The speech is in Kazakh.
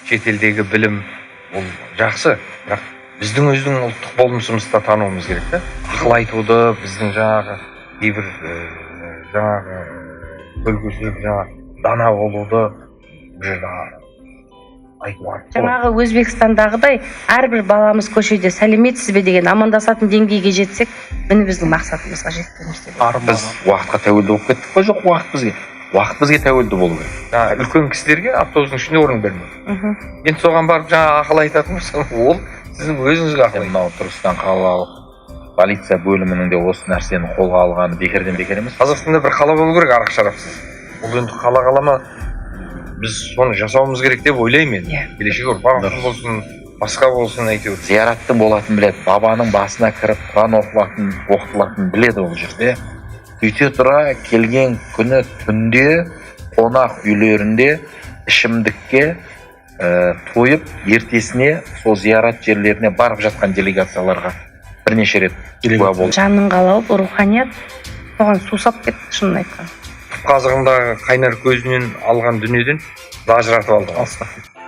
Шетелдегі білім ол жақсы, бірақ біздің өзінің ұлттық болмысымызды да тануымыз керек та. Ақыл айтуды, біздің жаңағы кейбір жаңағы көл, жаңағы дана болуды бұл жерде айту артық болады. Жаңағы Өзбекстандағыдай әрбір баламыз көшеде «Сәлеметсіз бе» деген амандасатын деңгейге жетсек, міне, біздің мақсатымызға жеткенбіз деп. Біз уақытқа тәуелді болып кеттік па? Жоқ, уақыт бізге тәуелді болу керек. Жаңағы үлкен кісілерге автобустың ішінде орын бермеу. Енді соған барып жаңағы ақыл айтатын болсам, ол сіздің өзіңізге ақыл. Мынау Түркістан қалалық полиция бөлімінің де осы нәрсені қолға алғаны бекерден бекер емес. Қазақстанда бір қала болу керек арақ шарапсыз. Ол енді қала қала ма, біз соны жасауымыз керек деп ойлаймын енді. Келешек ұрпақ үшін болсын, басқа болсын, әйтеуір. Зираттың болатынын біледі, бабаның басына кіріп құран оқылатын, оқытылатынын біледі ол жерде. Сөйте тұра, келген күні түнде қонақ үйлерінде ішімдікке тойып, ертесіне сол зиярат жерлеріне барып жатқан делегацияларға бірнеше рет куә болдым. Жанның қалауы бұл руханият, соған сусап кетті, шынын айтқан. Түп қазығындағы қайнар көзінен алған дүниеден біз ажыратып алдық.